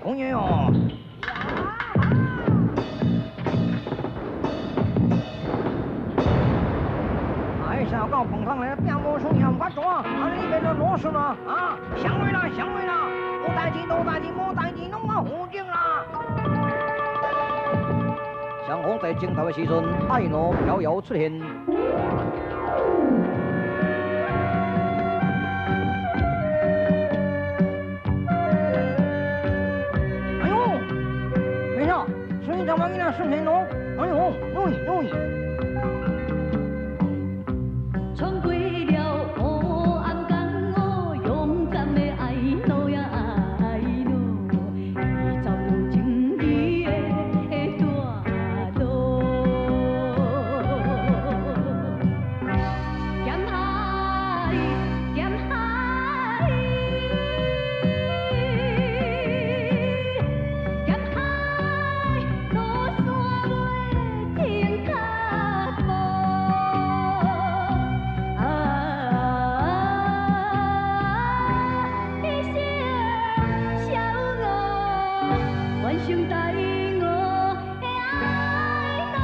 可以哦。哎，小高捧上来，变魔术你快走啊！啊，你别啰嗦了啊！香味啦，香味啦，无代志，无代志，无代志，拢我负责啦。双方在镜头的时阵，爱奴飘摇出现。哎呦，没错，水怎么给他顺天龙？哎呦，对对。穿过了黑暗江湖，勇敢的爱奴呀爱奴，伊走着情义的大路。咸海，咸海，咸海，落山袂停脚步。啊，一生笑我，完成大我的爱奴。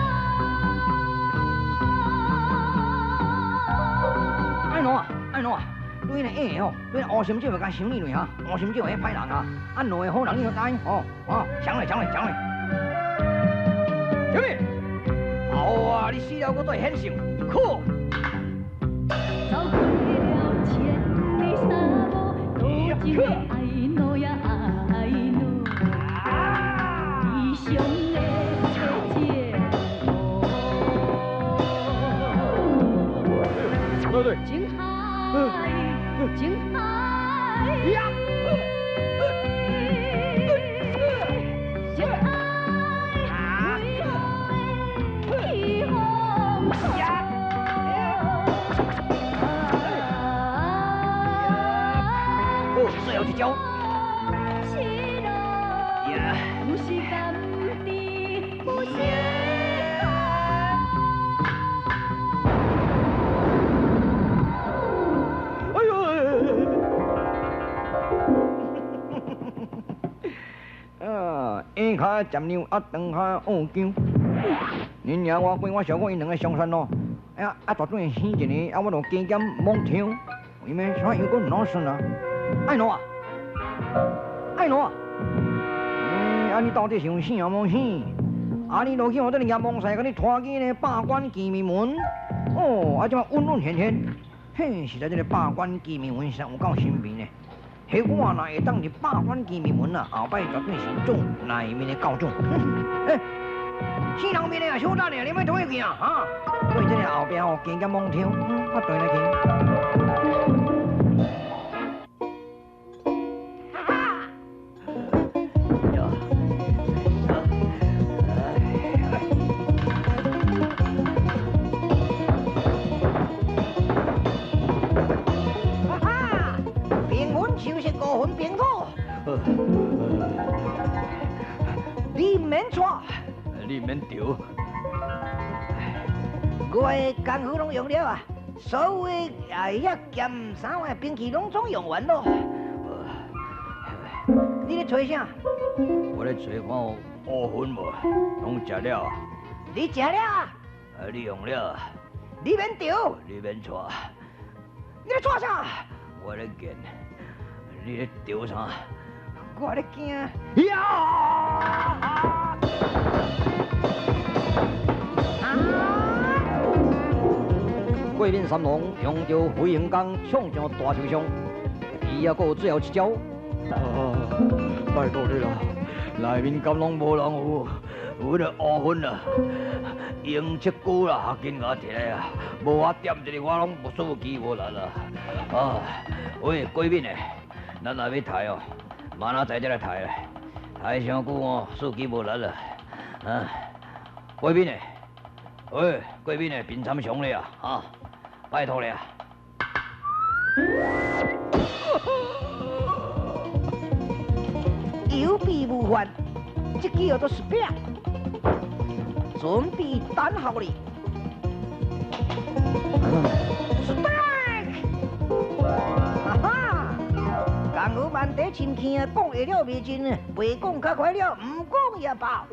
爱奴啊，爱奴啊，你那会吼，你那乌心酒会共收你落哈，乌心酒会歹人啊，啊两个好人你都知吼，哦，抢来抢来抢来，什么？好啊，你死了阁再显性，可。走过了千里沙漠，多情的爱奴呀爱奴，理想的前途。对对。情海，情海，情爱为何起风哦，最后一招。是咯，不是甘甜，不是苦。哎呦！啊，下跤占牛，啊，长跤乌姜。恁娘我过我小可𪜶两个相杀咯。哎呀，啊大嘴生一个，啊我就加减摸听，因为啥又阁唔老顺啊？爱奴啊，爱奴啊！欸，啊你到底是有死啊无死？啊你落去我等你阎王赛，共你拖去呢百官机密门。哦，啊这么稳稳现现，嘿，实在这个百官机密门实在有够神秘呢。彼我若会当入百官机密门啊，后摆绝对是做内面的教主。欸，死人面的啊，小等下，你莫推去啊！哈，对这个后壁吼，加减摸听，我对来去。哈哈，平稳休息五分平土，你毋免带，你毋免调。我的功夫拢用了啊，所有的鞋仔兼衫的兵器拢总用完咯。你咧揣啥？我咧揣看有乌云无，拢食了啊。你食了啊？啊，你用了啊？你免调。你免带。你咧带啥？我咧见，你咧调啥？我咧惊。呀！过敏三郎用着飞行弓冲上大树上，伊犹阁有最后一招。啊！拜托你啦，内面敢拢无人有，有彼个乌云啦，用这久啦，紧共我提来啊！无我点一下，我拢无手机无力啦。啊！喂，过敏的，咱若欲刣哦，明仔载才来刣啦，刣伤久哦，手机无力啦。啊！过敏的，喂，过敏的，平参上咧啊，啊！拜托你啊！有备无患，这叫做 spare。准备等候你。Strike！哈哈，功夫万地深坑，讲会了袂尽，袂讲较快了，毋讲也罢。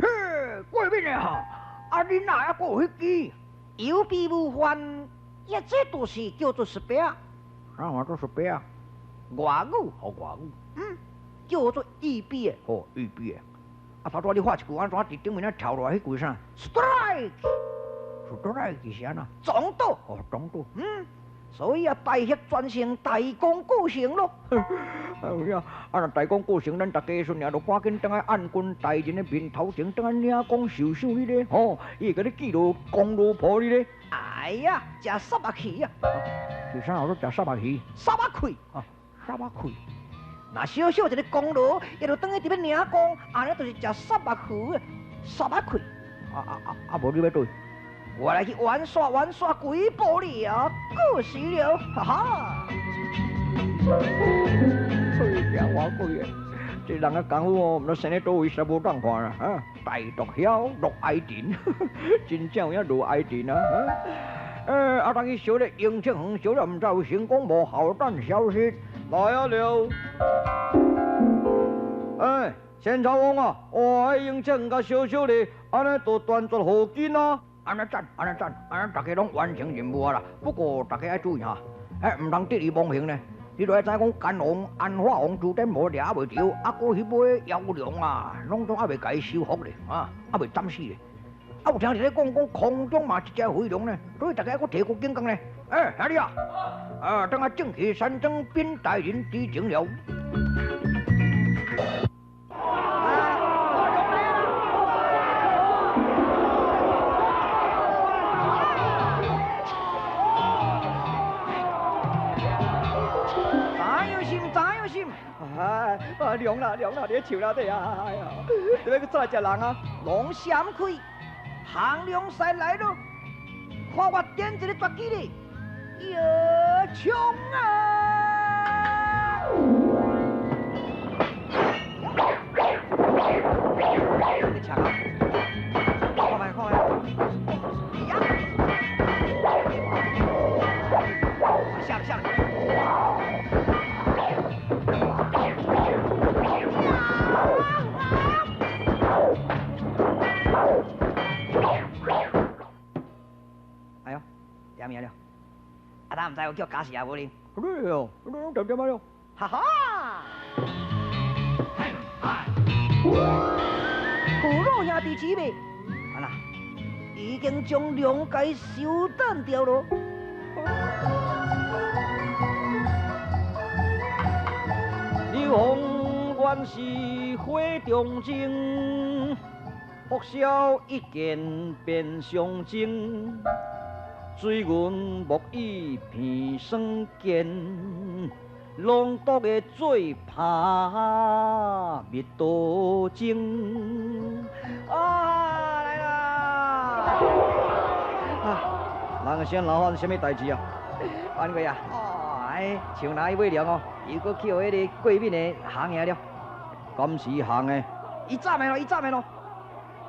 嘿，过敏的哈，啊，你哪还阁有彼支？有备无患，呀，这都是叫做 spare。啥话做 spare？外语。好外语。嗯，叫做预备的。好，预备的。啊，头拄你喊一句，按怎伫顶面仔跳落来？彼句啥？Strike。 Strike 是按怎？撞倒。哦，撞倒。嗯，所以啊，大获全胜，大功告成咯。哎呀，啊若大功告成，咱逐家孙仔就赶紧转来暗军大人的面头前，转来领功受赏你咧。吼，伊会共你记落功劳簿里咧。哎呀，食虱目鱼啊！是啥号做食虱目鱼？虱目气啊，虱目气。若小小一个功劳，伊就转去伫欲领功，按呢就是食虱目鱼，虱目气。啊啊啊啊！无你欲佗位？我来去玩耍玩耍鬼玻璃啊，过时了，哈哈。哎呀，我鬼的，这人的功夫哦，毋知生咧佗位，实无当看啦，哈！大毒枭落哀阵，真正有影落哀阵啊！啊，当去小咧英策园，小咧毋知有成功无？好等消息来啊了。哎，千草王啊，哇，英策园佮小小咧，按呢就断绝后金啊！按呢赞，按呢赞，按呢逐家拢完成任务啊啦。不过逐家爱注意哈，哎，毋通得意忘形呢。你著爱知影讲，干王、安化王朱典无掠袂著，啊，阁彼尾妖龙啊，拢总犹未共伊收服咧，啊，犹未斩死咧。啊，有听一个讲讲空中嘛一只飞龙呢，所以逐家爱阁提高警觉呢。哎，兄弟啊，啊，等下正气山庄禀大人知情了。哎，啊，凉啦凉啦，你咧树内底啊！哎呀，你欲阁再来食人啊？拢闪开，项梁师来了，看我点一个绝技咧！哟，冲啊！你抢啊！看觅看觅！呀！下下来！哎呦，点名了！啊，咱毋知有叫加时啊无呢？对哦，你拢点点了？哈哈！父老兄弟姊妹，啊啦，已经将龙界收断掉咯。流风原是火中情，火烧一剑便相争。水云木雨片霜剑，龙毒的做拍蜜多情。啊，来啦！啊，人先老汉啥物代志啊？安贵啊！哦，哎，像那尾龙哦，又阁去予彼个过敏的行赢了。敢是行的？伊斩的咯，伊斩的咯。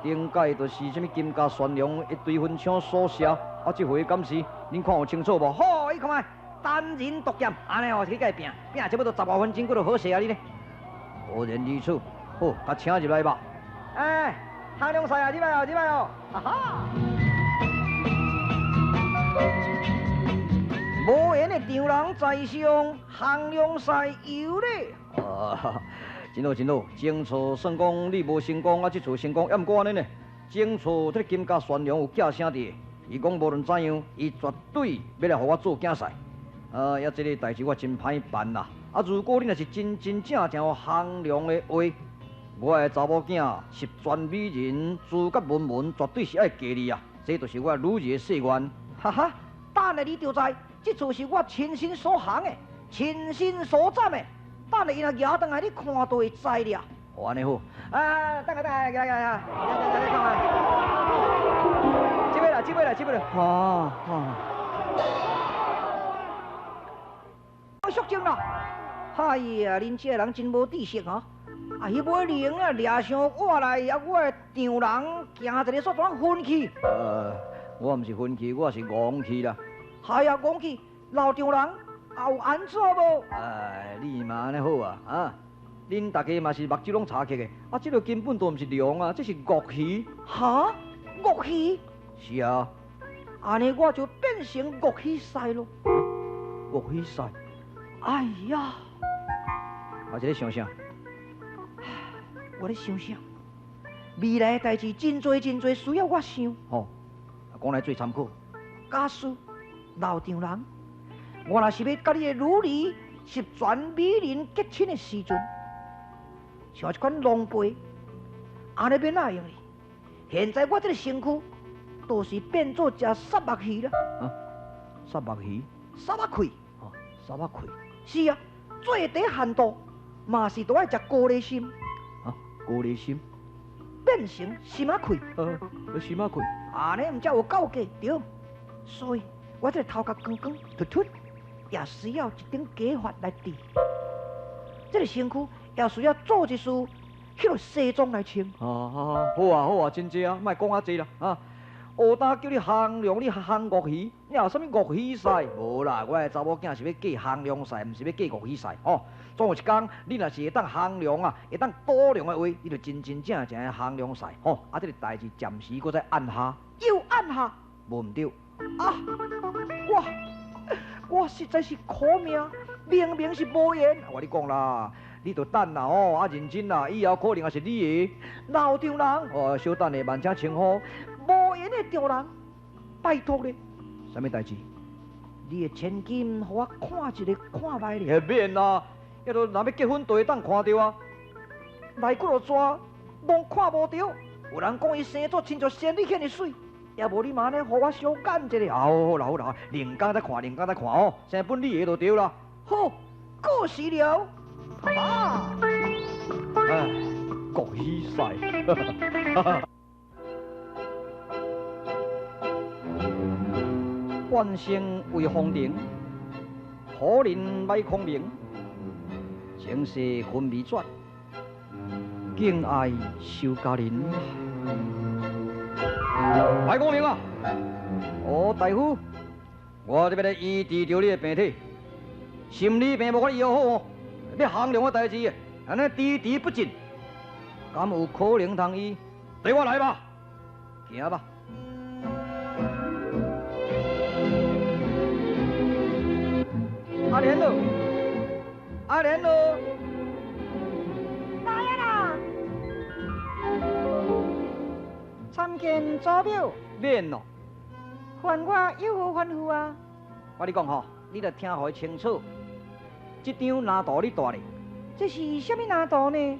顶摆就是啥物金甲玄龙一堆分枪所射，啊，这回敢是？恁看有清楚无？好，你看觅单人独剑，按呢哦，去共伊拼，拼差不多十外分钟，阁就好势啊！你呢？果然如此，好，共请入来吧。哎，项梁师啊，入来哦，入来哦，哈哈。无缘的丈人在上，项梁师有礼。啊，真好真好，前次算讲你无成功，啊，这次成功，抑毋过按呢呢？前次这个金甲玄龙有寄声伫，伊讲无论怎样，伊绝对欲来予我做竞赛。啊，抑这个代志我真歹办啦。啊，如果你若是真真正正有项梁的话，我的查某囝十全美人，诸葛文文，绝对是爱嫁你啊！这就是我女儿的誓愿。哈哈，等下你就知，这次是我亲身所行的，亲身所斩的。等下伊若蜈转来，你看就会知了。哦，按呢好。啊，等下等下，来来来，来来来看觅。这尾啦，这尾啦，这尾啦。啊啊！肃静啦！哎呀，恁这个人真无知识吼！啊，彼尾龙啊，掠上我来，啊，我的丈人行一个煞怎昏去？我毋是昏去，我是戆去啦。系啊，戆去，老丈人，啊有按怎無？哎，你嘛按呢好啊，啊！恁大家嘛是目睭攏柴刻的，啊，這个根本都毋是龍啊，這是鱷魚。哈？鱷魚？是啊。按呢我就變成鱷魚屎囉。鱷魚屎？哎呀！啊，這咧想啥？我咧想啥？未來的代誌真濟真濟需要我想。吼，講來做參考。假使老丈人，我若是欲佮你的女兒十全美人結親的時陣，像這款狼狽，按呢欲哪會用哩？現在我這个身軀，都是變做食虱目魚啦。啊？虱目魚？虱目氣。哦，虱目氣。是啊，最低限度嘛是都愛食高麗參。啊，高麗參？變成心仔氣。心仔氣。按呢毋才有夠格對。所以，我這个頭殼光光禿禿，也需要一頂假髮來戴。這个身軀也需要做一事，去西裝來穿。啊啊，好啊好啊，真濟啊，莫講遐濟啦啊！烏當叫你烘龍，你烘鱷魚，你有啥物鱷魚屎？無啦，我的查某囝是欲嫁烘龍屎，毋是欲嫁鱷魚屎吼。總有一工，你若是會當烘龍啊，會當賭龍的話，你就真真正正的烘龍屎吼。啊，這个代誌暫時閣再按下，又按下，無毋對。啊！我實在是苦命，明明是無緣。我跟你講啦，你著等啦吼，啊認真啦，以後可能也是你的老丈人。哦，小等下，慢請稱呼。無緣的丈人，拜託咧。啥物代誌？你的千金，予我看一下看覓咧。會免啦，彼落若欲結婚，就會當看著啊。來幾落逝，攏看無著。有人講伊生做親像仙女遐爾媠。也無你嘛按呢，予我小揀一下。好啦好啦，另工再看，另工再看哦。先分你的就對啦。好，過時了。啊！唉，國語屎。萬乘為風庭，好人歹孔明，情世分未絕，敬愛受家人。白公明啊！哦，大夫，我這欲來醫治著你的病體，心理病無法醫好哦，欲烘龍的代誌，按呢遲遲不進，敢有可能通醫？對我來吧，行吧。阿蓮囉，阿蓮囉，來啊啦！參見祖母。免咯。還我有何吩咐啊？我跟你講吼，你著聽予伊清楚。這張藍圖你帶咧？這是啥物藍圖呢？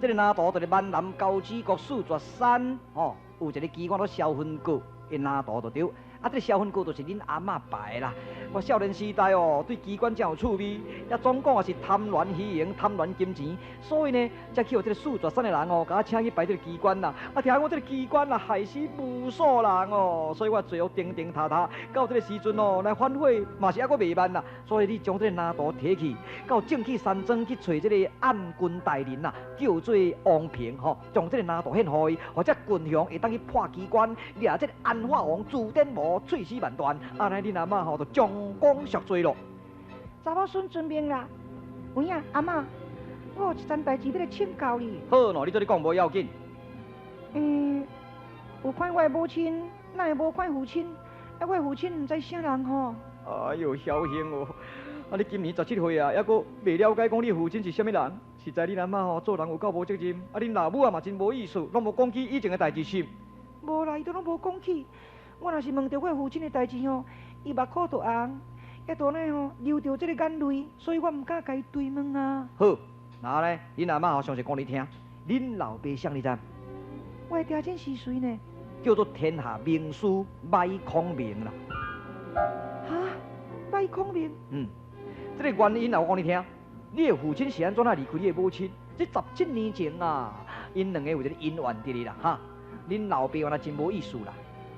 這个藍圖就是閩南交趾國四絕山吼，有一个機關叫銷魂閣的藍圖就對。啊，這个銷魂閣就是恁阿嬤擺的啦。我少年時代哦，對機關真有趣味，也總講也是貪戀虛榮、貪戀金錢，所以呢，才去予這个四絕山的人哦，共我請去擺這个機關啦。啊，聽講這个機關啊，害死無數人哦，所以我罪惡重重塌塌，到這个時陣哦，來反悔嘛是猶閣袂慢啦。所以你將這个藍圖提去，到正氣山莊去揣這个暗軍大人啊，叫做王平吼，將這个藍圖獻予伊，或者群雄會當去破機關，掠這个安化王朱典無喙齒萬斷，按呢恁阿嬤吼就將功贖罪咯。查某孫遵命啦。有影，阿嬤，我有一件代誌欲來請教你。好喏，你做咧講無要緊。有看我的母親，哪會無看父親？啊，我的父親毋知啥人吼。哎喲，僥倖哦！啊，你今年17歲啊，猶閣袂了解講你父親是啥物人？實在恁阿嬤吼做人有夠無責任，啊，恁老母啊嘛真無意思，攏無講起以前的代誌是？無啦，伊都攏無講起。我若是問著我父親的代誌吼，伊目眶就紅，也就呢吼流著這个眼淚，所以我毋敢共伊追問啊。好，那呢，恁阿嬤吼詳細講你聽，恁老爸啥你知？我的爹親是誰呢？叫做天下名師馬孔明啦。哈，馬孔明？嗯，這个原因啊，我講你聽，你的父親是按怎啊離開你的母親？這17年前啊，𪜶兩个有一个姻緣佇咧啦，哈。恁老爸原來真無意思啦。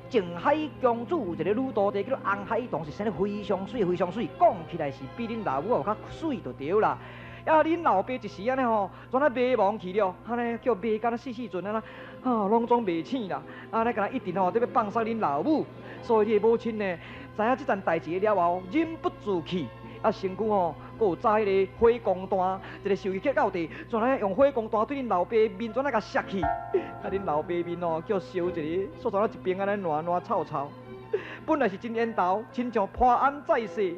靜海公主有一个女徒弟叫做洪海棠，是生得非常媠，非常媠，講起來是比恁老母有較媠就對啦。啊，恁老爸一時按呢吼，怎啊迷茫去了？按呢叫迷甲死死陣按呢，哈，攏總袂醒啦。按呢敢若一直吼佇欲放殺恁老母，所以你的母親呢，知影這件代誌了後，忍不住氣，啊，身躯吼，阁有扎彼个火光弹，一个受气到地，怎来用火光弹对恁老爸面怎来共摔去？啊，恁老爸面吼叫烧一个，煞怎啊一边按呢烂烂臭臭。本来是真缘投，亲像潘安在世，也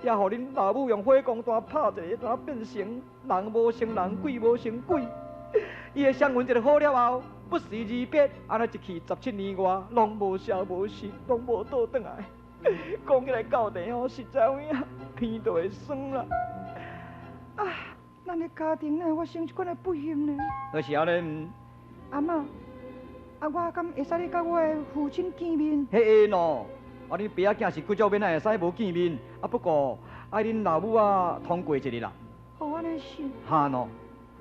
予恁老母用火光弹拍一个，怎变成人无成人，鬼无成鬼？伊的伤痕一个好了后，不辞而别，按呢一去17年外，拢无消无息，拢无倒转来。讲起来到底吼，实在有影，鼻都会酸啦。啊，咱的家庭哪会发生这款的不幸呢？那是按呢？阿嬷，啊，我敢会使你佮我的父亲见面？彼个喏，啊，恁爸仔囝是久少免会使无见面，啊，不过爱恁老母啊通过一日啦。哦，按呢是。哈喏。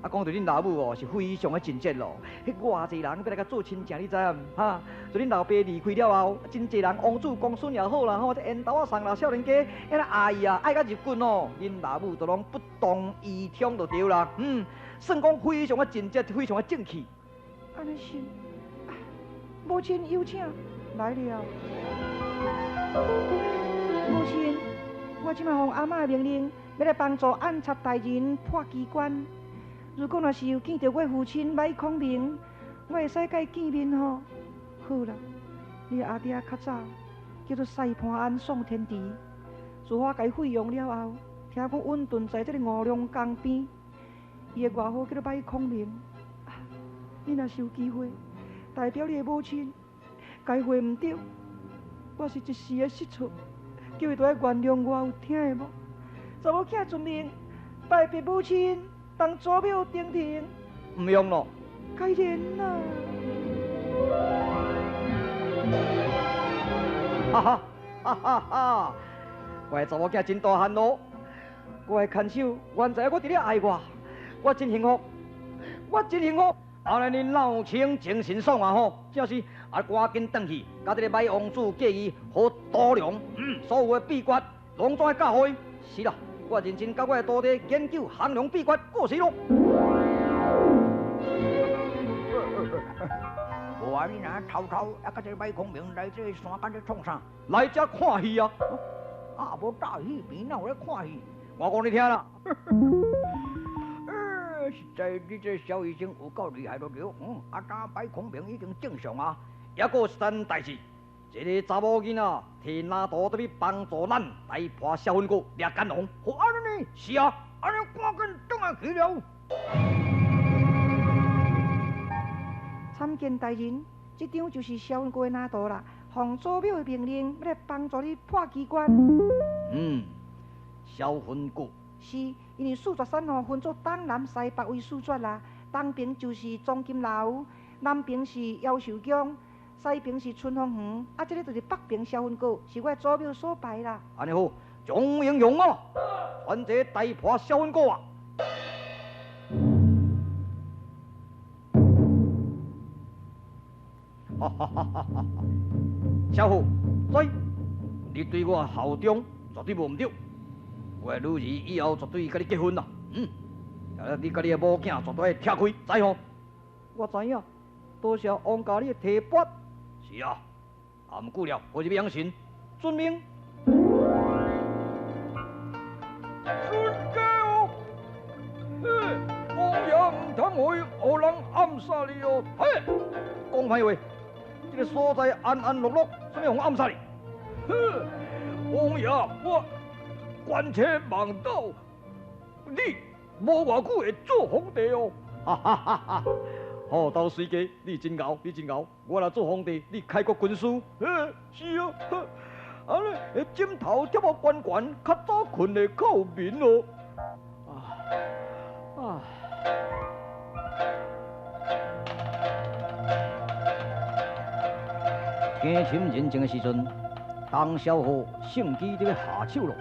啊，讲著恁老母哦，是非常的尽责咯。彼偌济人欲来共做亲情，你知影毋？哈，自恁老爸离开了后，真济人王子公孙也好啦，吼，这缘投仔送啦，少年家，彼个阿姨啊，爱甲入骨哦，恁老母都拢不动于衷就对啦。嗯，算讲非常的尽责，非常的正气。按呢是，母亲有请来了。母亲，我这摆奉阿嬷的命令，欲来帮助按察大人破机关。如果若是有见著我父亲䆀孔明，我会使共伊见面吼。好啦，你阿爹较早叫做赛潘安宋天池，自我共伊费用了后，听讲隐遁在这个五龙江边，伊的外号叫做䆀孔明。啊，你若是有机会，代表你的母亲，共伊会毋著，我是一时的失措，叫伊著爱原谅我，有听的无？查某囝遵命，拜别母亲。当祖庙登庭，毋用咯，该然啦。哈哈哈哈哈！我的查某囝真大汉咯，我的牵手，原知影我伫咧爱我，我真幸福，我真幸福。后来恁老亲精神爽啊吼，正是啊，赶紧转去，共这个䆀王子建议好度量，所有的秘诀拢总爱教予伊。是啦。我认真佮我的徒弟研究降龙秘诀，过时咯。无啊，你若偷偷啊，佮这个䆀孔明来这个山间咧创啥？来遮看戏啊！啊，无搭戏边哪有咧看戏？我讲你听啦。实在你这萧医生有够厉害都对。啊，敢䆀孔明已经正常啊。犹阁有一件代志。这个查某囡仔提拿图倒去帮助咱来破销魂阁掠奸王，好按呢？是啊，按呢赶紧转来去了。参见大人，这张就是销魂阁的拿图啦。奉祖庙的命令，欲来帮助你破机关。销魂阁是，因为四绝山吼分做东南西北为四绝啦。东边就是庄金楼，南边是妖兽宫。西边是春风园，啊，这个就是北边销魂阁，是我祖庙所摆啦。按呢好，众英雄哦，传这大破销魂阁啊！哈哈哈哈哈！小虎，在，你对我效忠绝对无毋对，我的女儿以后绝对佮你结婚啦。啊，你佮你的某囝绝对会拆开，知吼？我知影，多谢王家你的提拔。是啊，啊，毋久了，我入去养神，遵命。孙家哦，王爷毋通予予人暗杀你哦。嘿，讲歹话，这个所在安安乐乐，啥物予暗杀你？哼，王爷，我关切望到你无偌久会做皇帝哦。哈哈哈哈！好，斗水家，你真𠢕，你真𠢕。我若做皇帝，你开国军师。嘿，是啊，啊咧，枕头贴予悬悬，较早困会较有眠哦。啊啊！更深人静的时阵，董小虎趁机就欲下手咯。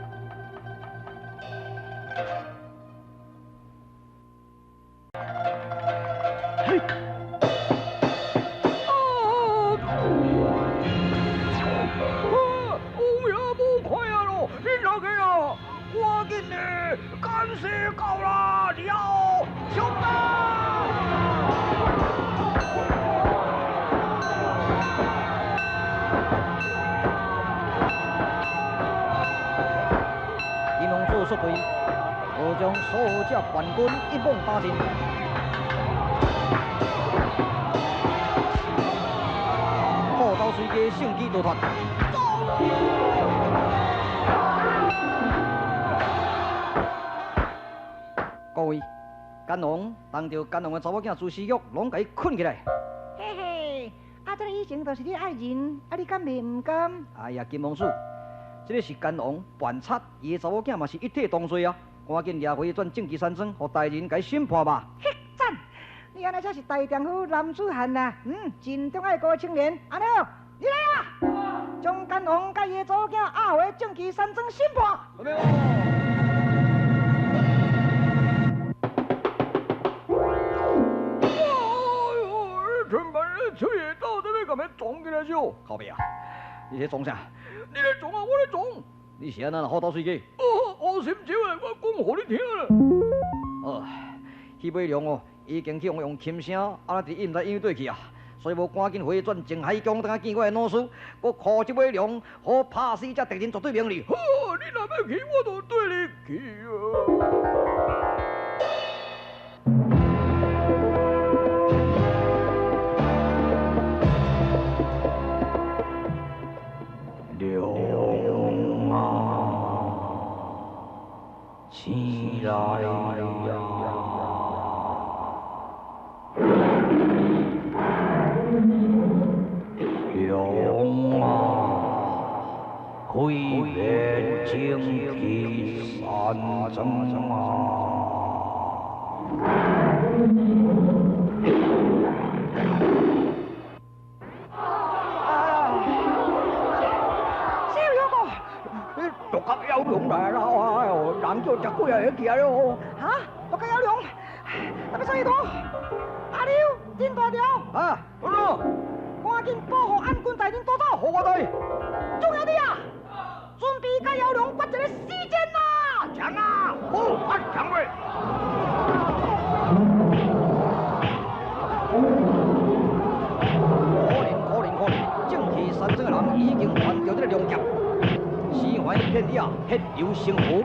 所有这叛军一网打尽。虎头随鸡，乘机逃脱。各位，干王当著干王的查某囝朱思玉，拢共伊困起来。嘿嘿，啊，这个以前就是你爱人，啊，你敢袂毋甘？哎呀，金王子，这个是干王叛贼，伊的查某囝嘛是一体同罪啊！赶紧掠回转正岐山庄，予大人共伊审判吧。嘿，赞！你按呢才是大丈夫男子汉呐，真中爱国的青年。按呢好，你来啊，将干王佮伊的查某囝押回正岐山庄审判。全班咧吹下到底欲共伊撞起来少？靠北啊！你咧创啥？你咧创啊，我咧创。你是按怎虎头喙鸡？哦，乌心招的，我讲予你听啦。哦，彼尾龙哦，已经去用琴声，啊，伫伊毋知引佗去啊，所以无赶紧回转静海宫，转来见我的老师，阁箍这尾龙，予拍死这敌人绝对名利。好，你若欲去，我就缀你去啊。龙啊，起来呀！龙啊，毁灭正岐山庄啊！独角妖龙来啦！哎呦，人叫食鬼啊，起来咯！哈，独角妖龙，特别啥意图？阿刘，真大条！啊，好咯，赶紧保护暗军大人逃走！好我队。重要的啊，准备佮妖龙决一个死战啦！强啊，好，啊，强喂！可怜可怜可怜，正岐山庄的人已经犯著这个龙劫。尸横遍野，血流成河。